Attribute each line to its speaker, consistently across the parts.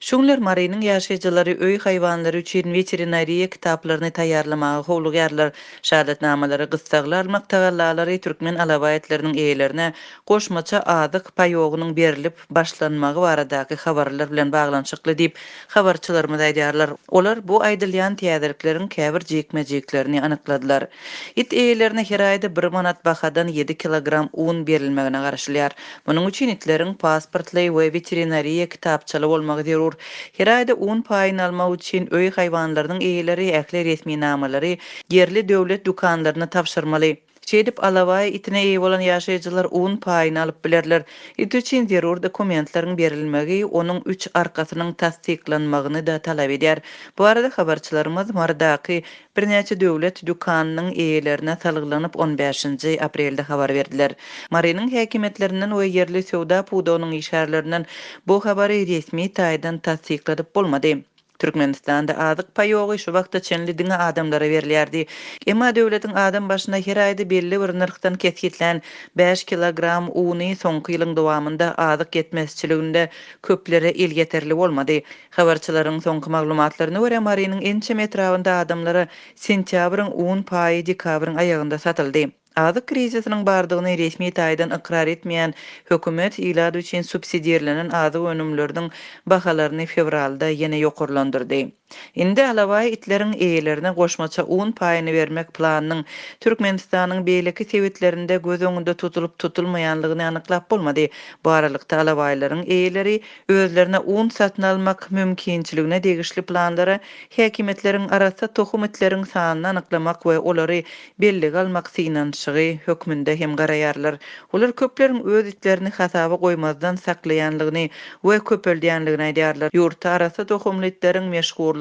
Speaker 1: Şu günler Marynyň ýaşaýjylary öý haýwanlary üçin weterinariýa kitaplaryny taýýarlamaga howlugýarlar. Şahadatnamalary gyssagly almak tagallalary türkmen alabaý itleriniň eýelerine goşmaça azyk paýogynyň berlip başlanmagy baradaky habarlar bilen baglanyşykly diýip, habarçylarymyz aýdýarlar. Olar bu aýdylýan täzelikleriň käbir jikme-jiklerini anykladylar. It eýelerine her aýda bir manat bahadan ýedi kilogram un berilmegine garaşylýar. Munuň üçin itleriň pasportly we weterinariýa kitapçaly bolmagy zerur. Her aýda un paýyny almak üçin öý haýwanlarynyň eýeleri ähli resminamalary ýerli döwlet dükanlaryna tabşyrmaly. Şeýdip, alabaý itine eýe bolan ýaşaýjylar un paýyny alyp bilerler. It üçin zerur dokumentleriň berilmegi onuň üç arkasynyň tassyklanmagyny-da talap edýär. Bu barada habarçylarymyz Marydaky Birnäçe döwlet dükanynyň eýelerine salgylanyp on bäşinji aprelde habar berdiler. Marynyň häkimiýetlerinden we ýerli söwda pudagynyň işgärlerinden bu habary resmi taýdan tassykladyp bolmady. Türkmenistanda azyk paýogy şu wagta çenli diňe adamlara berilýärdi. Emma döwletiň adam başyna her aýda belli bir nyrhdan kesgitlän bäş kilogram uny soňky ýylyň dowamynda azyk ýetmezçiliginde köplere elýeterli bolmady. Habarçylaryň soňky maglumatlaryna görä, Marynyň ençeme etrabynda adamlara sentýabryň un paýy dekabryň aýagynda satyldy. Azyk krizisiniň bardygyny resmi taýdan ykrar etmeýän hökümet ilat üçin subsidirlenen azyk önümleriniň bahalaryny fewralda ýene ýokarlandyrdy. Indi alabaý itleriň eýelerine goşmaça un paýyny bermek planynyň Türkmenistanyň beýleki sebitlerinde göz öňünde tutulyp-tutulmaýanlygyny anyklap bolmady. Bu aralykda alabaýlaryň eýeleri Özlerine un satyn almak mümkinçiligine degişli planlara häkimiýetleriň arassa tohum itleriň sanyny anyklamak we olary bellige almak synanyşygy hökmünde hem garaýarlar. Olar köpleriň öz itlerini hasaba goýmazdan saklaýanlygyny we köpeldýänligini aýdýarlar. Ýurtda arassa tohumly itleriň meşhurlygy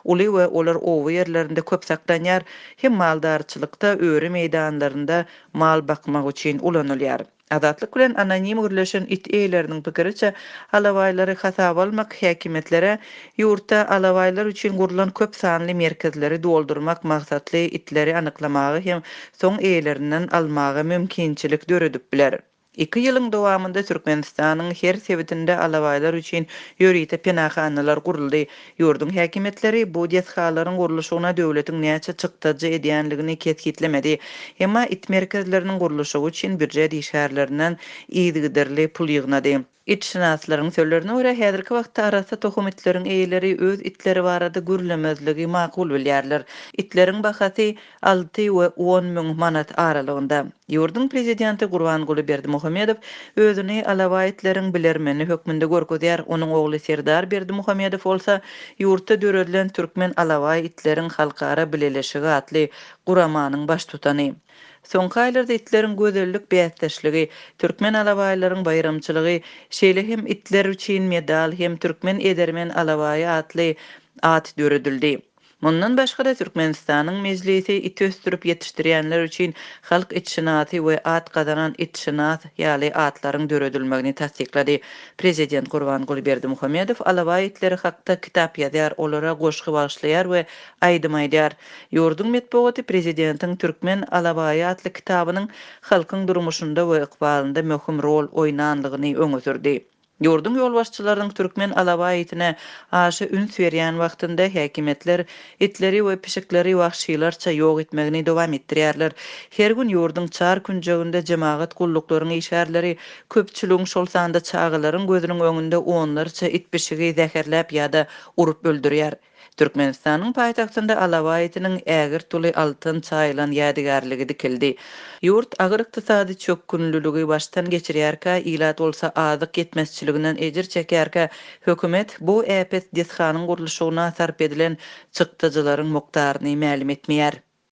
Speaker 1: uly we olar oba ýerlerinde köp saklanýar, hem maldarçylykda, öri meýdanlarynda mal bakmak üçin ulanylýar. Azatlyk bilen anonim gürleşen it eýeleriniň pikiriçe, alabaýlary hasaba almak häkimiýetlere ýurtda alabaýlar üçin gurlan köp sanly merkezleri doldurmak maksatly itleri anyklamaga hem soň eýelerinden almaga mümkinçilik döredip biler. Iki ýylyň dowamynda Türkmenistanyň her sebitinde alabaýlar üçin ýörite penahanalar guruldy. Ýurduň häkimiýetleri bu desgalaryň gurluşygyna döwletiň näçe çykdajy edýänligini kesgitlemedi. Emma it merkezleriniň gurluşygy üçin býujet işgärlerinden yzygiderli pul ýygnady. Itşynaslaryň sözlerine görä, häzirki wagtda arassa tohum itleriň eýeleri öz itleri barada gürlemezligi makul bilýärler. Itleriň bahasy alty we on müň manat aralygynda. Ýurduň prezidenti Gurbanguly Berdimuhamedow özüni alabaý itleriň bilermeni hökmünde görkezýär. Onuň ogly Serdar Berdimuhamedow bolsa ýurtda döredilen Türkmen alabaý itleriň halkara bileleşigi atly guramanyň baştutany. Soňky aýlarda itleriň gözellik bäsdeşligi, türkmen alabaýlaryň baýramçylygy, şeýle hem itler üçin medal hem Türkmen edermen alabaýy atly at döredildi. Mundan başga-da, Türkmenistanyň Mejlisi it ösdürip ýetişdirýänler üçin Halk itşynasy we At gazanan itşynas ýaly atlaryň döredilmegini tassyklady. Prezident Gurbanguly Berdimuhamedow alabaý itleri hakda kitap ýazýar, olara goşgy bagyşlaýar we aýdym aýdýar. Ýurduň metbugaty prezidentiň Türkmen alabaýy atly kitabynyň halkyň durmuşynda we ykbalynda möhüm rol oýnanlygyny öňe sürdi. Ýurduň ýolbaşçylarynyň türkmen alabaý itine aşa üns berýän wagtynda häkimiýetler itleri we pişikleri wagşylarça ýok etmegini dowam etdirýärler. Her gün ýurduň çar künjeginde jemagat gulluklaryň işgärleri köpçüligiň, şol sanda çagalaryň gözüniň öňünde onlarça it-pişigi zäherläp ýa-da urup öldürýär. Türkmenistanyň paýtagtynda alabaý itiniň ägirt uly altyn çaýylan ýadygärligi dikildi. Ýurt agyr ykdysady çökgünliligi başdan geçirýärkä, ilat bolsa azyk ýetmezçiliginden ejir çekýärkä, hökümet bu äpet desganyň gurluşygyna sarp edilen çykdajylaryň mukdaryny mälim etmeýär.